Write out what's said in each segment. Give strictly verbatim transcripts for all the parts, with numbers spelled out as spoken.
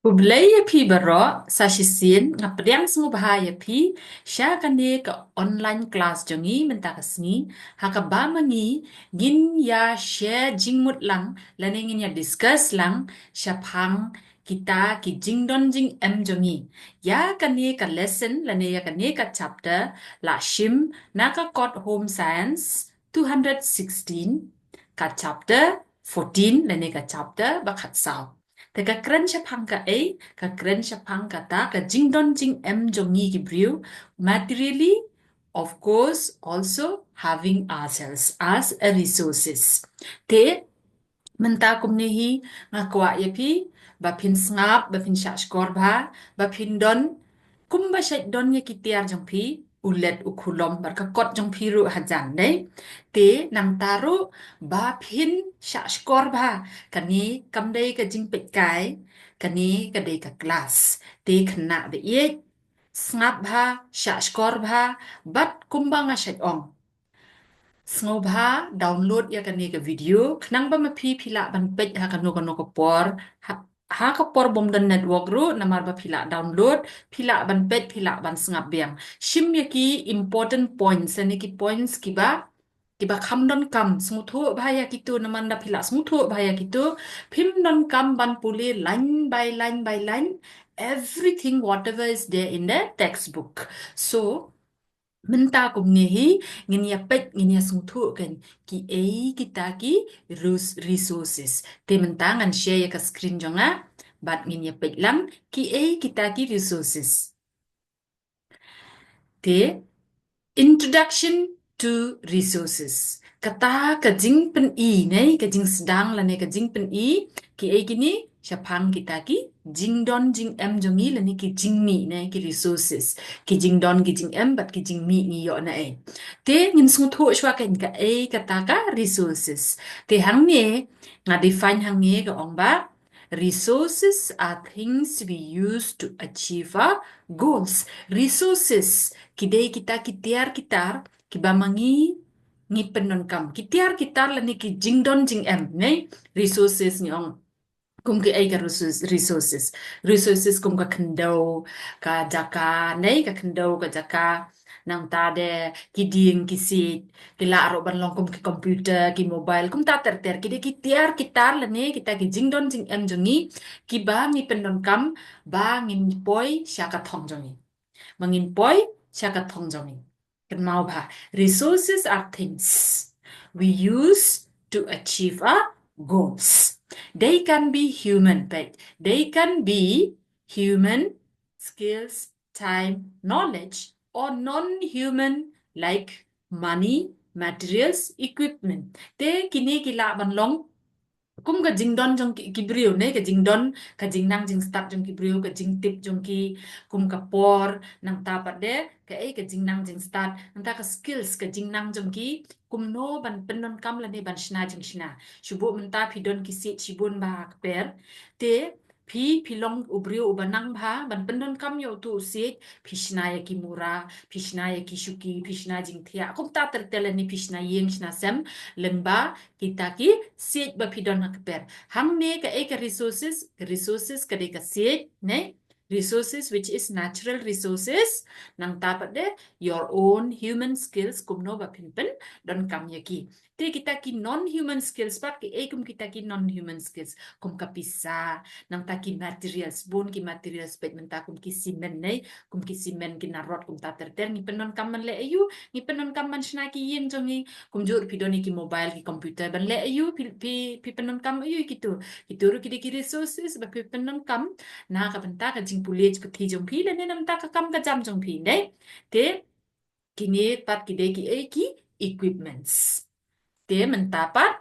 Khublei ïa phi baroh, sa shisien nga pdiang sngewbha ïa phi sha kane ka online class jong ngi mynta ka sngi, ha kaba ma ngi ngin ïa share jingmut lang lane ngin ïa discuss lang shaphang kita ki jingdon jingem jong ngi. Ïa kane ka lesson lane ïa kane ka chapter la shim na ka kot Home Science two hundred sixteen, ka chapter fourteen lane ka chapter ba khatsaw. Te ka kren shaphang kaei? Ka kren shaphang kata ka jingdon jingem jong ngi ki briew, materially, of course, also having ourselves as a resources. Te mynta kumne hi nga kwah ïa phi ba phin sngap, ba phin shah shkor bha, ba phin don kumba shait don ïa ki tiar jong phi, u let u khulom bad ka kot jong phi ruh hajan, dei. Te nangta ruh ba phin shah shkor bha, kane kam dei ka jingpeitkai, kane ka dei ka class. Te khynnah ba ïeit, sngap bha, shah shkor bha, bad kumba nga shait ong, sngewbha download ïa kane ka video khnang ba ma phi phi lah ban peit ha kano kano ka por, ha, ha ka por bym don network ruh, namar ba phi lah download, phi lah ban peit, phi lah ban sngap biang. Shim ïa ki important points, ïa ki points kiba, kiba kham donkam, sngewthuh bha ïa kito, namar da phi lah sngewthuh bha ïa kito, phim donkam ban pule line by line by line everything, whatever is there in the textbook. So mynta kumne hi ngin ïa peit, ngin ïa sngewthuh kan kiei kita ki res-, resources. Te mynta ngan share ïa ka screen jong nga bad ngin ïa peit lang kiei kita ki resources. Te, Introduction to Resources. Kata ka jingpyni, ne, ka jingsdang lane ka jingpyni kiei kine shaphang kita ki jingdon jingem jong ngi lane ki jingmih, ne, ki resources. Ki jingdon, ki jingem bad ki jingmih ngi ïoh na ei. Te ngin sngewthuh shuwa kan kaei kata ka resources. Te hangne nga define hangne ka ong ba resources are things we use to achieve our goals. Resources ki dei kita ki tiar ki tar kiba ma ngi ngi pyndonkam. Ki tiar ki tar lane ki jingdon jingem, ne? Resources ngi ong. Kum kiei ka resource-, resources? Resources kum ka khyndew, ka jaka, ne, ka khyndew, ka jaka. Nangta de ki dieng, ki siej, ki lah ruh ban long kum ki computer, ki mobile, kumta ter ter. Ki dei ki tiar ki tar lane kita ki jingdon jingem jong ngi kiba ngi pyndonkam ba ngin poi sha ka thong jong ngi. Ba ngin poi sha ka thong jong ngi. Kynmaw bha, resources are things we use to achieve our goals. They can be human, peit. They can be human, skills, time, knowledge, or non-human, like money, materials, equipment. Te kine ki lah ban long kum ka jingdon jong ki, ki briew, ne, ka jingdon, ka jingnang jingstad jong ki briew, ka jingtip jong ki, kum ka por, nangta pat de kaei ka jingnang jingstad, nangta ka skills, ka jingnang jong ki, kumno ban pyndonkam lane ban shna jingshna. Shu buh mynta phi don ki siej shibun bha ha kper. Te phi, phi long u briew uba nang bha ban pyndonkam ïa uto u siej, phi shna ïa ki mura, phi shna ïa ki shuki, phi shna jingthiah, kumta ter ter lane phi shna ïing shna sem lyngba kita ki siej ba phi don ha kper. Hangne kaei ka resources? Resources ka dei ka siej, ne? Resources, which is natural resources, nangta pat de your own human skills, kumno ba phin pyndonkam ïa ki. Te kita ki non-human skills pat, kiei kum kita ki non-human skills? Kum ka pisa, nangta ki materials, bun ki materials, peit mynta kum ki cement, ne, kum ki cement, ki narod, kumta ter ter, ngi pyndonkam ban leh aïu? Ngi pyndonkam ban shna ki ïing jong ngi. Kumjuh phi don ïa ki mobile, ki computer, ban leh aïu? Phi, phi, phi pyndonkam aïu ïa kito? Kito ruh ki dei ki resources ba phi pyndonkam na ka bynta ka jingpule jingputhi jong phi lane na bynta ka kam ka jam jong phi, ne? Te kine pat ki dei kiei? Ki equipments. Te mynta pat,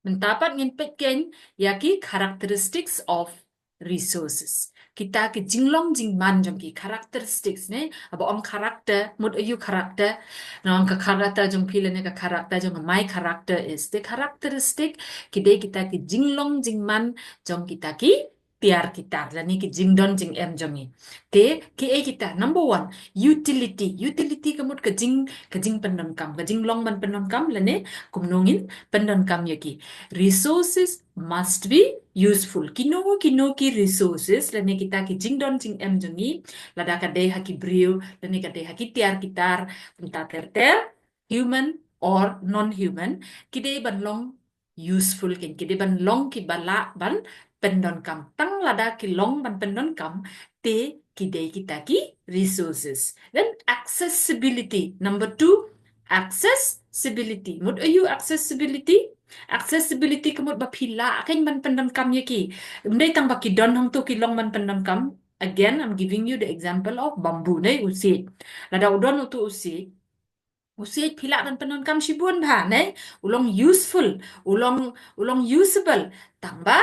mynta pat ngin peit kein ïa ki characteristics of resources. Kita ki jinglong jingman jong ki, characteristics, ne? Haba ong character, mut aïu character? Nga ong ka character jong phi lane ka character jong nga, my character is. Te characteristic ki dei kita ki jinglong jingman jong kita ki tiar ki tar lane ki jingdon jingem jong ngi. Te kiei kita? Number one, utility. Utility ka mut ka jing, ka jingpyndonkam, ka jinglong ban pyndonkam lane kumno ngin pyndonkam ïa ki. Resources must be useful. Kino kino ki resources lane kita ki jingdon jingem jong ngi, lada ka dei ha ki briew lane ka dei ha ki tiar ki tar, kumta ter ter, human or non human, ki dei ban long useful, kein ki dei ban long kiba lah ban pyndonkam. Tang lada ki long ban pyndonkam te ki dei kita ki resources. Then accessibility. Number two, accessibility. Mut aiu accessibility? Accessibility ka mut ba phi lah kein ban pyndonkam ïa ki. Ym dei tang ba ki don hangto ki long ban pyndonkam. Again, I'm giving you the example of bamboo, ne, u siej. Lada u don uto u siej, u siej phi lah ban pyndonkam shibun bha, ne? U long useful, u long, u long usable. Tang ba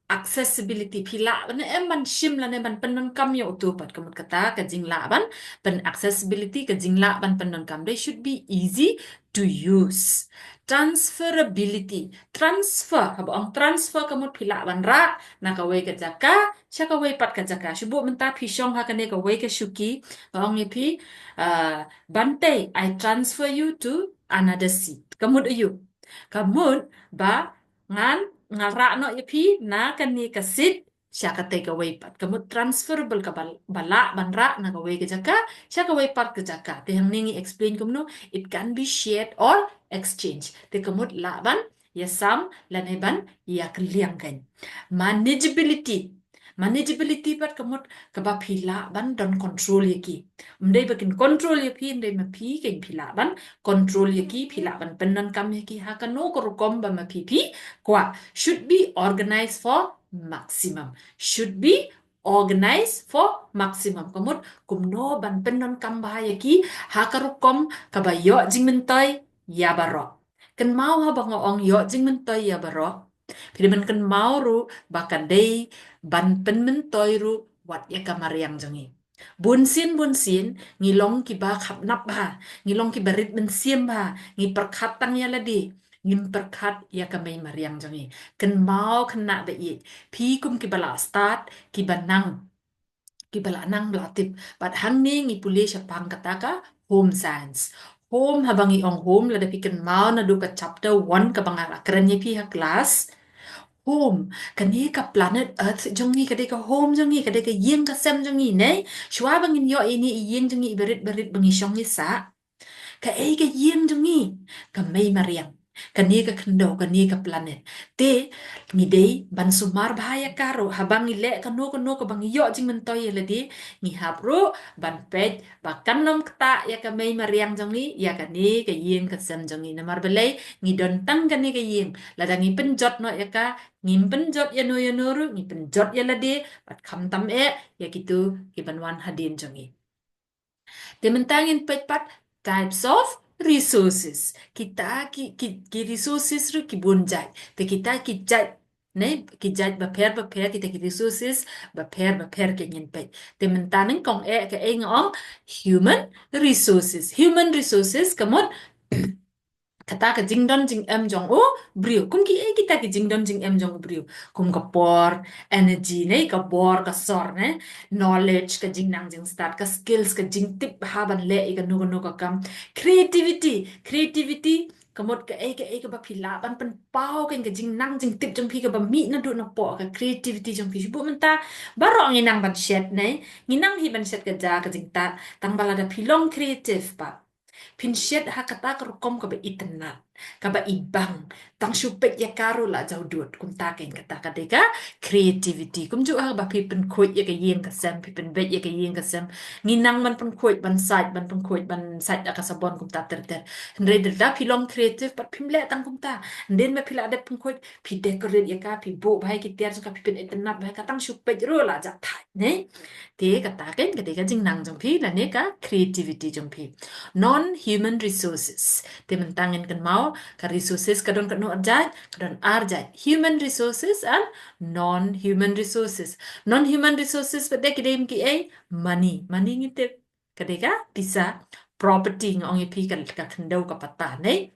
accessibility, phi lah ban em ban shim lane ban pyndonkam ïa uto pat. Ka mut kata ka jinglah ban pyn, accessibility, ka jinglah ban pyndonkam. They should be easy to use. Transferability. Transfer, haba ong transfer ka mut phi lah ban rah na kawei ka jaka sha kawei pat ka jaka. Shu buh mynta phi shong ha kane kawei ka shuki, nga ong ïa phi, ah, Bante, I transfer you to another seat. Ka mut aiu? Ka mut ba ngan, nga rah noh ïa phi na kane ka seat sha katei kawei pat. Ka mut transferable, kaba, ba lah ban rah na kawei ka jaka sha kawei pat ka jaka. Te hangne ngi explain kumno, it can be shared or exchange. Te ka mut lah ban ïasam lane ban ïakylliang kein. Manageability. Manageability pat ka mut kaba phi lah ban don control ïa ki. Ym dei ba kin control ïa phi, ym dei, ma phi kein phi lah ban control ïa ki, phi lah ban pyndonkam ïa ki ha kano ka rukom ba ma phi phi kwah. Should be organized for maximum. Should be organized for maximum. Ka mut kumno ban pyndonkam bha ïa ki ha ka rukom kaba ïoh jingmyntoi ïa baroh. Kynmaw, haba nga ong ïoh jingmyntoi ïa baroh, phi dei ban kynmaw ruh ba ka dei ban pynmyntoi ruh wat ïa ka mariang jong ngi. Bunsien bunsien ngi long kiba khapnap bha, ngi long kiba rit mynsiem bha, ngi pyrkhat tang ïa lade, ngim pyrkhat ïa ka mei mariang jong ngi. Kynmaw khynnah ba ïeit, phi kum kiba la start, kiba nang, kiba la nang ba la tip. Bad hangne ngi pule shaphang kata ka home science. Home, haba ngi ong home, lada phi kynmaw naduh ka chapter one kaba nga la kren ïa phi ha class. Home, kane ka planet Earth jong ngi ka dei ka home jong ngi, ka dei ka ïing ka sem jong ngi, ne? Shuwa ba ngin ïoh ïa ine i ïing jong ngi iba rit ba rit ba ngi shong ngi sah, kaei ka ïing jong ngi? Ka mei mariang. Kane ka khyndew, kane ka planet. Te ngi dei ban sumar bha ïa ka ruh, haba ngi leh kano kano kaba ngi ïoh jingmyntoi ïa lade, ngi hap ruh ban peit ba kan ym ktah ïa ka mei mariang jong ngi, ïa kane ka ïing ka sem jong ngi. Namar balei? Ngi don tang kane ka ïing. Lada ngi pynjot noh ïa ka, ngim pynjot ïano ïano ruh, ngi pynjot ïa lade bad khamtam eh ïa kito kiban wan hadien jong ngi. Te mynta ngin peit pat types of resources. Kita ki, ki, ki resources ruh ki bun jait. Te kita ki jait, ne, ki jait bapher bapher, kita ki resources bapher bapher ki ngin peit. Te mynta nyngkong eh kaei nga ong? Human resources. Human resources ka mut kata ka jingdon jingem jong u briew. Kum kiei kita ki jingdon jingem jong u briew? Kum ka por, energy, ne, ka bor ka sor, ne, knowledge, ka jingnang jingstad, ka skills, ka jingtip ha ban leh ïa kano kano ka kam. Creativity, creativity ka mut kaei kaei kaba phi lah ban pynpaw kein, ka jingnang jingtip jong phi kaba mih naduh napoh, ka creativity jong phi. Shu buh mynta baroh ngi nang ban shet, ne, ngi nang hi ban shet ka ja ka jingtah, tang ba lada phi long creative pat, phin shet ha kata ka rukom kaba itynnad, kaba ibang. Tang shu peit ïa ka ruh la jaw dud. Kumta kein kata ka dei ka creativity. Kumjuh ha ba phi pynkhuid ïa ka ïing ka sem, phi pynbeit ïa ka ïing ka sem. Ngi nang ban pynkhuid, ban sait, ban pynkhuid, ban sait da ka sabon kumta ter ter. Hynrei lada phi long creative pat phim leh tang kumta. Hadien ba phi la dep pynkhuid, phi decorate ïa ka, phi buh bha ïa ki tiar jong ka, phi pynitynnad bha ïa ka, tang shu peit ruh la jah thait, ne? Te kata kein ka dei ka jingnang jong phi lane ka creativity jong phi. Non human resources. Te mynta ngin kynmaw ka resources ka don katno ar jait? Ka don ar jait. Human resources and non human resources. Non human resources pat de ki dei kum kiei? Money. Money ngi tip ka dei ka pisa. Property, nga ong ïa phi, ka, ka khyndew ka patta, ne?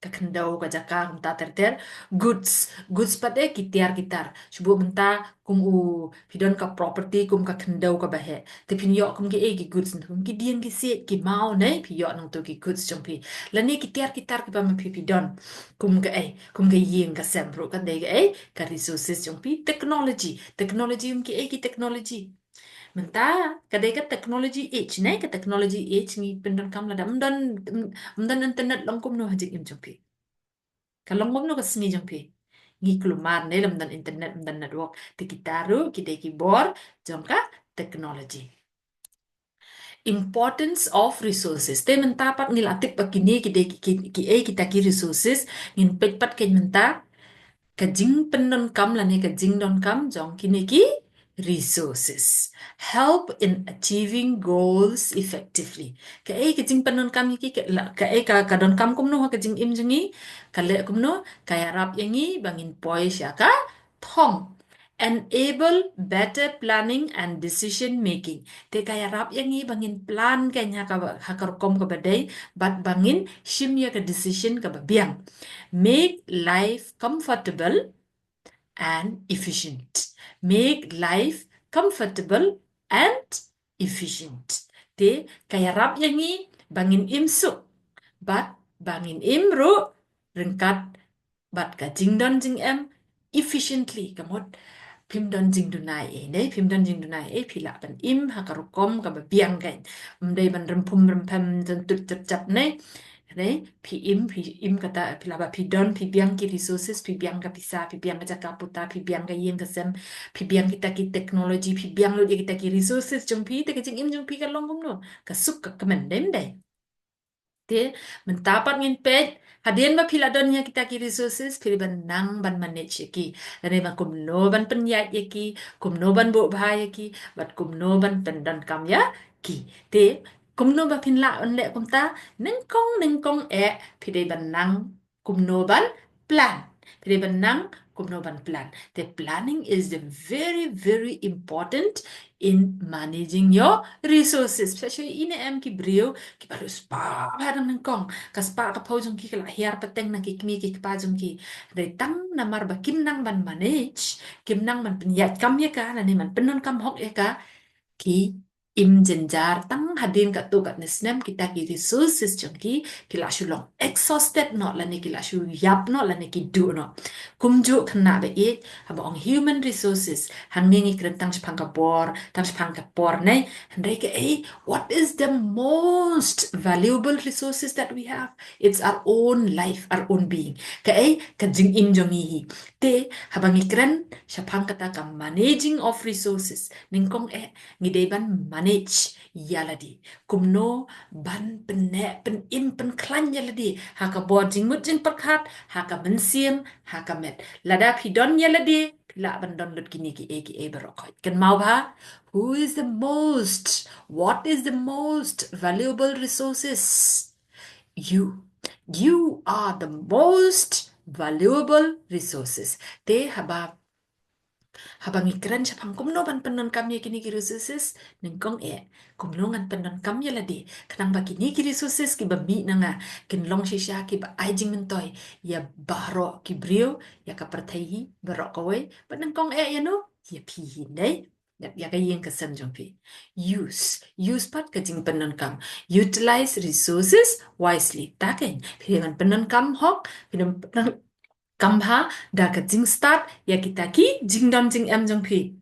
Ka khyndew, ka jaka, kumta ter ter. Goods, goods pat eh ki tiar ki tar. Shu buh mynta kum u phi don ka property kum ka khyndew kaba heh. Te phin ïoh kum ki ei ki goods, kum ki dieng ki siej ki maw ne, phi ïoh nangtu ki goods jong phi. Lane ki tiar ki tar kiba ma phi phi don. Kum ka ei, kum ka ïing ka sem ruh ka dei ka ei, ka resources jong phi. Technology, technology kum ki ei ki technology. Mynta ka dei ka technology age ne, ka technology age ngi pyndonkam lada ym don, ym don internet long kumno ha jingim jong phi. Ka long kumno ka sngi jong phi. Ngi kulmar ne lada ym don internet, ym don network. Te kita ruh ki dei ki bor jong ka technology. Importance of resources. Te mynta pat ngi la tip ba kine ki dei ki, ki, ki ei kita ki resources, ngin peit pat kein mynta ka jingpyndonkam lane ka jingdonkam jong kine ki resources. Help in achieving goals effectively. Ka ei ka jingpyndonkam ïa ki, ka, la, ka ei ka, ka donkam kumno ha ka jingim jong ngi, ka leh kumno, ka ïarap ïa ngi ba ngin poi sha ka thong. Enable better planning and decision making. Te ka ïarap ïa ngi ba ngin plan kein ha ka, ha ka rukom kaba dei, bad ba ngin shim ïa ka decision kaba biang. Make life comfortable and efficient. Make life comfortable and efficient. Te ka ïarap ïa ngi ba ngin im suk bad ba ngin im ruh ryngkat bad ka jingdon jingem efficiently, ka mut phim don jingduna ei, ne, phim don jingduna ei, phi lah ban im ha ka rukom kaba biang kein. Ym dei ban rymphum rymphem, don tut jap jap ne. Ne, phi im, phi im kata, phi lah ba phi don, phi biang ki resources, phi biang ka pisa, phi biang ka jaka puta, phi biang ka ïing ka sem, phi biang kita ki technology, phi biang lut ïa kita ki resources jong phi, te ka jingim jong phi ka long kumno, ka suk ka kmen, dei ym dei? Te mynta pat ngin peit, hadien ba phi la don ïa kita ki resources, phi dei ban nang ban manage ïa ki. Lane ba kumno ban pynïaid ïa ki, kumno ban buh bha ïa ki, bad kumno ban pyndonkam ïa ki. Te kumno ba phin lah ban leh kumta, nyngkong nyngkong eh, phi dei ban nang kumno ban plan. Phi dei ban nang kumno ban plan. Te planning is the very, very important in managing your resources. Phi sa shu ïohi ne em ki briew kiba ruh spah bha dang nyngkong. Ka spah ka phew jong ki ka la hiar pateng na ki kmie ki kpa jong ki. Hynrei tang namar ba kim nang ban manage, kim nang ban pynïaid kam ïa ka, lane ban pyndonkam hok ïa ka, ki im jynjar tang hadien katto katne snem, kita ki resources jong ki ki la shu long exhausted noh, lane ki la shu ïap noh, lane ki duh noh. Kumjuh khynnah ba ïeit, haba ong human resources, hangne ngi kren tang shaphang ka bor, tang shaphang ka por ne. Hynrei ka ei, what is the most valuable resources that we have? It's our own life, our own being. Ka ei, ka jingim jong ngi hi. Te haba ngi kren shaphang kata ka managing of resources, nyngkong eh ngi dei ban manage ïa lade. Kumno ban pynneh, pynim, pynkhlaiñ ïa lade ha ka bor jingmut jingpyrkhat, ha ka mynsiem, ha ka met. Lada phi don ïa lade, phi lah ban don lut kine ki ei ki ei baroh khoit. Kynmaw bha, who is the most, what is the most valuable resources? You. You are the most valuable resources. Te haba, haba ngi kren shaphang kumno ban pyndonkam ïa kine ki resources, nyngkong eh, kumno ngan pyndonkam ïa lade, khnang ba kine ki resources kiba mih na nga kin long shisha kiba ai jingmyntoi ïa baroh ki briew, ïa ka pyrthei hi baroh kawei, bad nyngkong eh ïa no, ïa phi hi, dei? Ïa, ïa ka ïing ka sem jong phi. Use. Use pat ka jingpyndonkam. Utilize resources wisely. Ta kein, phi dei ban pyndonkam hok, phi dei ban pyndonkam bha da ka jingstad ïa kita ki jingdon jingem jong phi.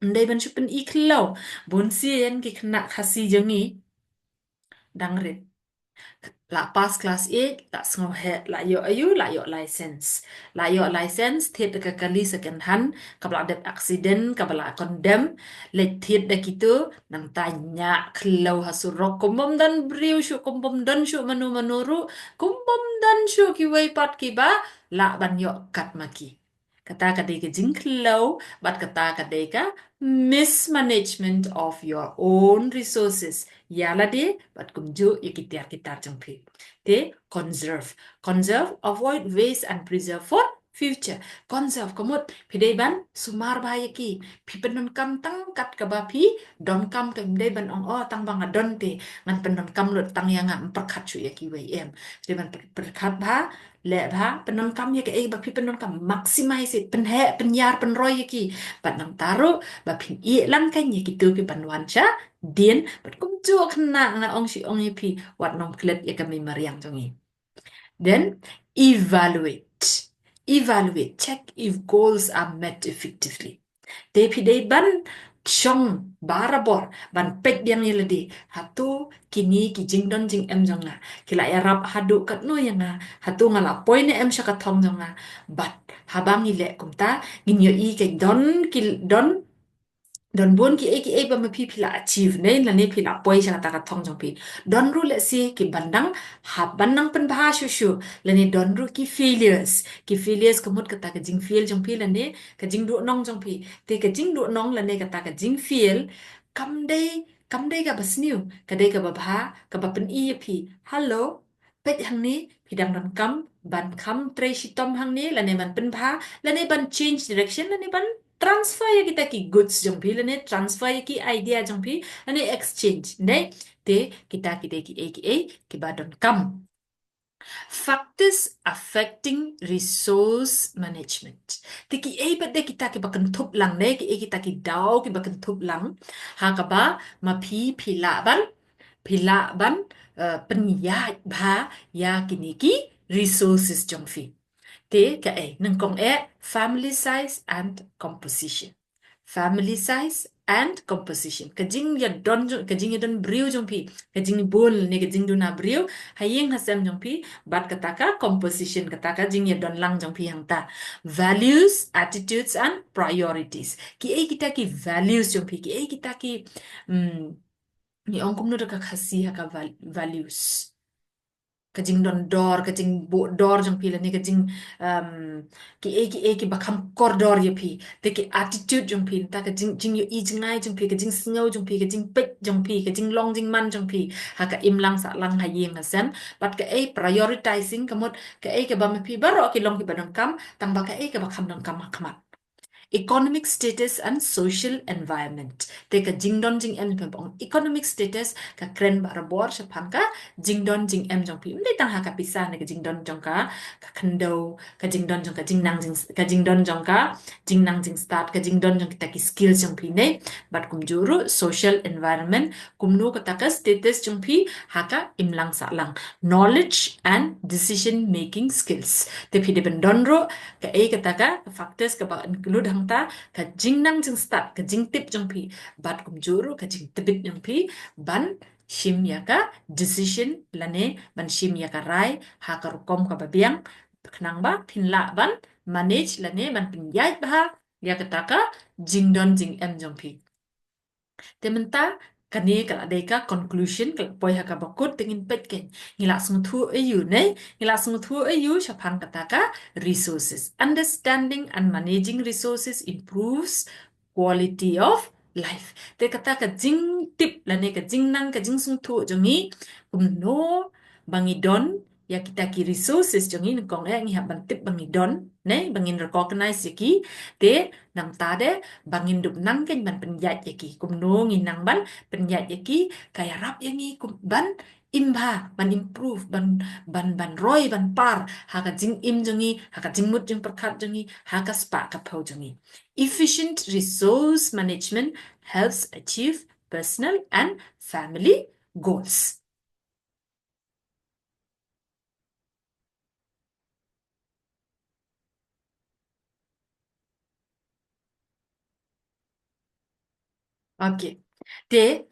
Ym dei ban shu pyni khlaw. Bun sien ki khynnah Khasi jong ngi dang rit. La pass class eight, la sngew heh, la ïoh aïu, la ïoh license. La ïoh license, thied da ka kali second hand, kaba la dep accident, kaba la condemn, leit thied da kito, nangta ñiah khlaw ha surok, kum bym don briew shuh, kum bym don shuh mano mano ruh, kum bym don shuh kiwei pat kiba lah ban ïoh kat ma ki. Kata ka dei ka jingkhlaw, bad kata ka dei ka mismanagement of your own resources. Ïa lade, bad kumjuh ïa ki tiar ki tar jong phi. Te, conserve. Conserve, avoid waste and preserve for future. Conserve, ka mut phi dei ban sumar bha ïa ki. Phi pyndonkam tang kat kaba phi donkam, kam dei ban ong, "Oh, tang ba nga don te ngan pyndonkam lut tang ïa nga, ym pyrkhat shuh ïa kiwei." Em, phi dei ban pyr-, pyrkhat bha, leh bha, pyndonkam ïa kaei ba phi pyndonkam, maximize it, pynheh, pynïar, pynroi ïa ki. Bad nangta ruh ba phin ïeh lang kein ïa kito kiban wan sha dien, bad kumjuh khynnah, nga ong shi ong ïa phi, wat nym klet ïa ka mei mariang jong ngi. Then evaluate. Evaluate, check if goals are met effectively. Te phi dei ban shong barabor, ban peit biang ïa lade, hato kine ki jingdon jingem jong nga ki la ïarap haduh katno ïa nga, hato nga la poi ne em sha ka thong jong nga. Bad haba ngi leh kumta, ngin ïohi ka don ki, don don bun kiei kiei ba ma phi, phi la achieve ne, lane phi la poi sha kata ka thong jong phi. Don ruh lehse kiban dang hap ban nang pynbha shuh shuh, lane don ruh ki failures. Ki failures, ka mut kata ka jingfail jong phi, lane ka jingduhnong jong phi. Te ka jingduhnong lane kata ka jingfail kam dei, kam dei kaba sniew, ka dei kaba bha, kaba pyni ïa phi, "Hello, peit hangne, phi dang donkam ban kham trei shitom hangne, lane ban pynbha, lane ban change direction, lane ban transfer ïa kita ki goods jong phi, lane transfer ïa ki idea jong phi, lane exchange." Dei, te kita ki dei kiei kiei kiba donkam. Factors affecting resource management. Te kiei pat de kita kiba kynthup lang, dei, kiei kita ki daw kiba kynthup lang ha kaba ma phi, phi lah ban, phi lah ban, eh, pynïaid bha ïa kine ki resources jong phi. Te kaei, nyngkong eh, family size and composition. Family size and composition. Ka jingïadon jong, ka jingïadon briew jong phi, ka jingbun ne ka jingduna briew ha ïing ha sem jong phi, bad kata ka composition, kata ka jingïadon lang jong phi hangta. Values, attitudes and priorities. Kiei kita ki values jong phi, kiei kita ki, mm, ngi ong kumno da ka Khasi ha ka val-, values. Ka jingdon dor, ka jingbuh dor jong phi, lane ka jing, um, kiei kiei kiba kham kordor ïa phi. Te ki attitude jong phi, nangta ka jing, jingïohi jngai jong phi, ka jingsngew jong phi, ka jingpeit jong phi, ka jinglong jingman jong phi ha ka imlang sahlang, ha ïing ha sem. Bad kaei, prioritizing, ka mut kaei kaba ma phi baroh ki long kiba donkam, tang ba kaei kaba kham donkam ha khmat. Economic status and social environment. Te ka jingdon jingem, pynban ong economic status ka kren barabor shaphang ka jingdon jingem jong phi. Ym dei tang ha ka pisa ne ka jingdon jong ka, ka khyndew, ka jingdon jong ka jingnang jing, ka jingdon jong ka jingnang jingstad, ka jingdon jong kita ki skills jong phi ne. Bad kumjuh ruh social environment, kumno kata ka status jong phi ha ka imlang sahlang. Knowledge and decision making skills. Te phi dei ban don ruh kaei kata ka factors kaba include hangta, ka jingnang jingstad, ka jingtip jong phi, bad kumjuh ruh ka jingtbit jong phi ban shim ïa ka decision lane ban shim ïa ka rai ha ka rukom kaba biang, khnang ba phin lah ban manage lane ban pynïaid bha ïa kata ka jingdon jingem jong phi. Te mynta kane ka la dei ka conclusion, ka la poi ha kaba kut, te ngin peit kein ngi la sngewthuh aiu ne, ngi la sngewthuh aiu shaphang kata ka resources. Understanding and managing resources improves quality of life. Te kata ka jingtip lane ka jingnang, ka jingsngewthuh jong ngi kumno ba ngi don ïa kita ki resources jong ngi, nyngkong eh ngi hap ban tip ba ngi don ne, ba ngin recognize ïa ki. Te nangta de ba ngin dup nang kein ban pynïaid ïa ki. Kumno ngi nang ban pynïaid ïa ki, ka ïarap ïa ngi kum ban im bha, ban improve, ban, ban, ban roi, ban par ha ka jingim jong ngi, ha ka jingmut jingpyrkhat jong ngi, ha ka spah ka phew jong ngi. Efficient resource management helps achieve personal and family goals. Okay. Te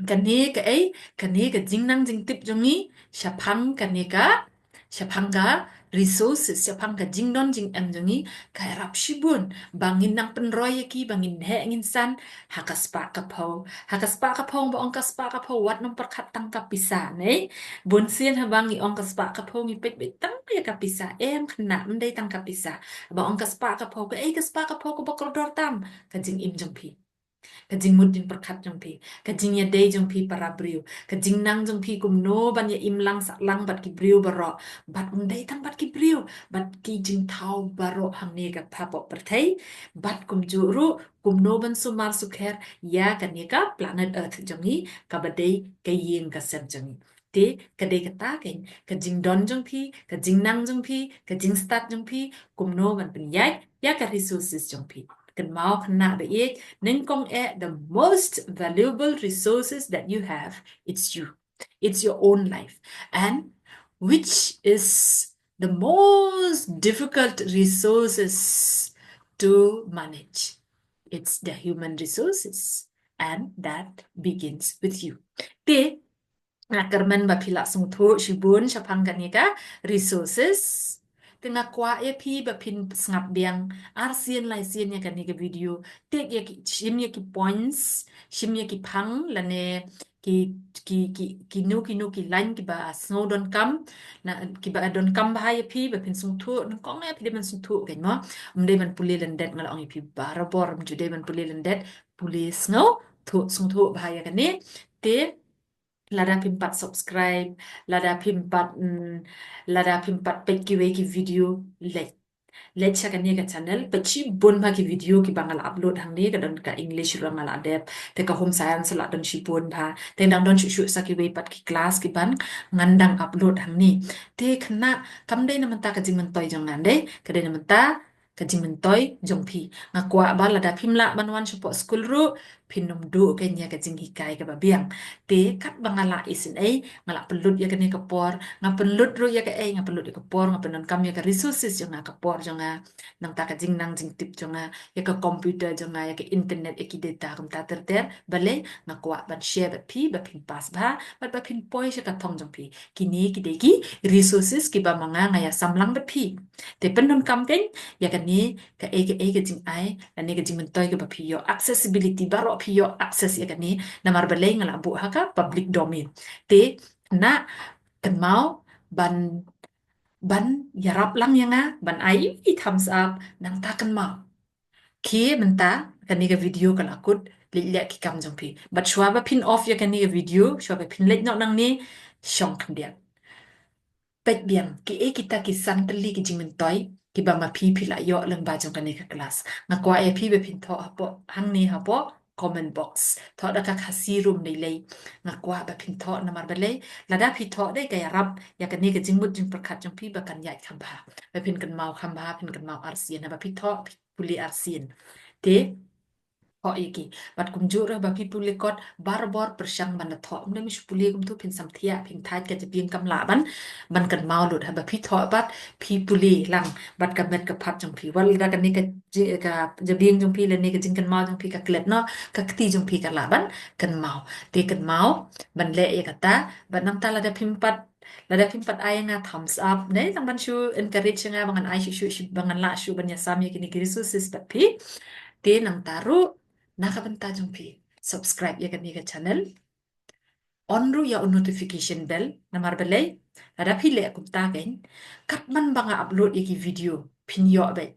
kane kaei, kane ka jingnang jingtip jong ngi shaphang kane ka, shaphang ka resources, shaphang ka jingdon jingem jong ngi, ka ïarap shibun ba ngin nang pynroi ïa ki, ba ngin heh ngin san ha ka spah ka phew. Ha ka spah ka phew, ba ong ka spah ka phew, wat nym pyrkhat tang ka pisa ne. Bun sien haba ngi ong ka spah ka phew ngi peit beit tang ïa ka pisa, em khynnah, ym dei tang ka pisa. Ba ong ka spah ka phew, kaei ka spah ka phew kaba kordor tam? Ka jingim jong phi. Ka jingmut jingpyrkhat jong phi, ka jingïadei jong phi para briew, ka jingnang jong phi kumno ban ïa im lang sah lang bad ki briew baroh, bad ym dei tang bad ki briew, bad ki jingthaw baroh hangne ka hapoh pyrthei, bad kumjuh ruh kumno ban sumar sukher ïa kane ka planet Earth jong ngi, kaba dei ka ïing ka sem jong ngi. Te ka dei kata keiñ, ka jingdon jong phi, ka jingnang jong phi, ka jingstad jong phi, kumno ban pynïaid ïa ka resources jong phi. Kynmaw khynnah ba ïeit, nyngkong eh, the most valuable resources that you have, it's you. It's your own life. And which is the most difficult resources to manage? It's the human resources. And that begins with you. Te nga kyrmen ba phi lah sngewthuh shibun shaphang kane ka resources. Te nga kwah ïa phi ba phin sngap biang arsien laisien ïa kane ka video. Te ïa ki, shim ïa ki points, shim ïa ki phang lane ki, ki, ki, kino kino ki line kiba sngew donkam, na, kiba donkam bha ïa phi ba phin sngewthuh, nyngkong eh phi dei ban sngewthuh keiñ mo. Ym dei ban pule lyndet, nga la ong ïa phi barabor, ym ju dei ban pule lyndet, pule sngewthuh, sngewthuh bha ïa kane. Te lada phim pat subscribe, lada phim pat, mm, lada phim pat peit kiwei ki video, leit, leit sha kane ka channel, peit shibun bha ki video kiba nga la upload hangne, ka don ka English ruh nga la dep, te ka home science la don shibun bha, te dang don shuh shuh sa kiwei pat ki class kiban ngan dang upload hangne. Te khynnah, kam dei na bynta ka jingmyntoi jong nga, dei, ka dei na bynta ka jingmyntoi jong phi. Nga kwah ba lada phim lah ban wan shapoh skul ruh, phin ym duh keiñ ïa ka jinghikai kaba biang. Te katba nga la isynei, nga la pynlut ïa kane ka por, nga pynlut ruh ïa kaei, nga pynlut ïa ka por, nga pyndonkam ïa ka resources jong nga, ka por jong nga, nangta ka jingnang jingtip jong nga, ïa ka computer jong nga, ïa ka internet, ïa ki data kumta ter ter. Balei? Nga kwah ban share bad phi ba phin pass bha, bad ba phin poi sha ka thong jong phi. Kine ki dei ki resources kiba ma nga nga ïa samlang bad phi. Te pyndonkam keiñ ïa kane kaei kaei ka jingai lane ka jingmyntoi kaba phi ïoh, accessibility, baroh phi ïoh access ïa kane, namar balei, nga la buh ha ka public domain. Te na kynmaw ban, ban ïarap lang ïa nga, ban ai i thumbs up, nangta kynmaw. Khie mynta kane ka video ka la kut, leit leh ki kam jong phi. Bad shuwa ba phin off ïa kane ka video, shuwa ba phin leit noh nangne, shong khyndiat. Peit biang, kiei kita ki san tylli ki jingmyntoi kiba ma phi phi la ïoh lyngba jong kane ka class. Nga kwah ïa phi ba phin thoh hapoh, hangne hapoh comment box. Thoh da ka Khasi ruh ym dei lei. Nga kwah ba phin thoh namar balei, lada phi thoh dei ka ïarap ïa kane ka jingmut jingpyrkhat jong phi ba kan ïaid kham bha. Ba phin kynmaw kham bha, phin kynmaw arsien, haba phi thoh, phi pule arsien. Te thoh ïa ki. Bad kumjuh ruh ba phi pule kot, barabor pyrshang ban da thoh. Ym dei me shu pule kumtu, phin samthiah, phin thait, ka jabieng kam lah ban, ban kynmaw lut. Haba phi thoh bad phi pule lang bad ka met ka phad jong phi. Wat lada kane ka ji-, ka jabieng jong phi lane ka jingkynmaw jong phi ka klet noh, ka kti jong phi ka lah ban kynmaw. Te kynmaw ban leh ïa kata, bad nangta lada phim pat, lada phim pat ai nga thumbs up, ne, tang ban shu encourage nga ba ngan ai shuh shuh, shuh, ba ngan lah shuh ban ïasam ïa kine ki resources bad phi. Te nangta ruh, na ka bynta jong phi, subscribe ïa kane ka channel. On ruh ïa u notification bell, namar balei, lada phi leh kumta keiñ, katba nga upload ïa ki video, phin ïoh beit.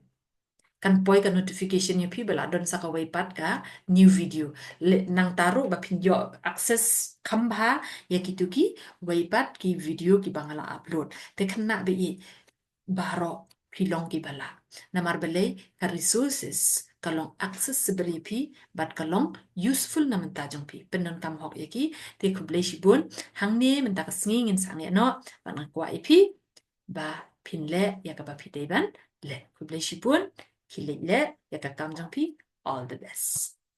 Kan poi ka notification ïa phi ba la don sa kawei pat ka new video. Leh nangta ruh ba phin ïoh access kham bha ïa kitu kiwei pat ki video kiba nga la upload. Te khynnah ba ïeit, baroh phi long kiba lah. Namar balei, ka resources ka long accessible ïa phi bad ka long useful na bynta jong phi. Pyndonkam hok ïa ki. Te khublei shibun. Hangne mynta ka sngi ngin sa ngiah noh, bad nga kwah ïa phi ba phin leh ïa kaba phi dei ban leh. Khublei shibun. Khie leit leh ïa ka kam jong phi. All the best.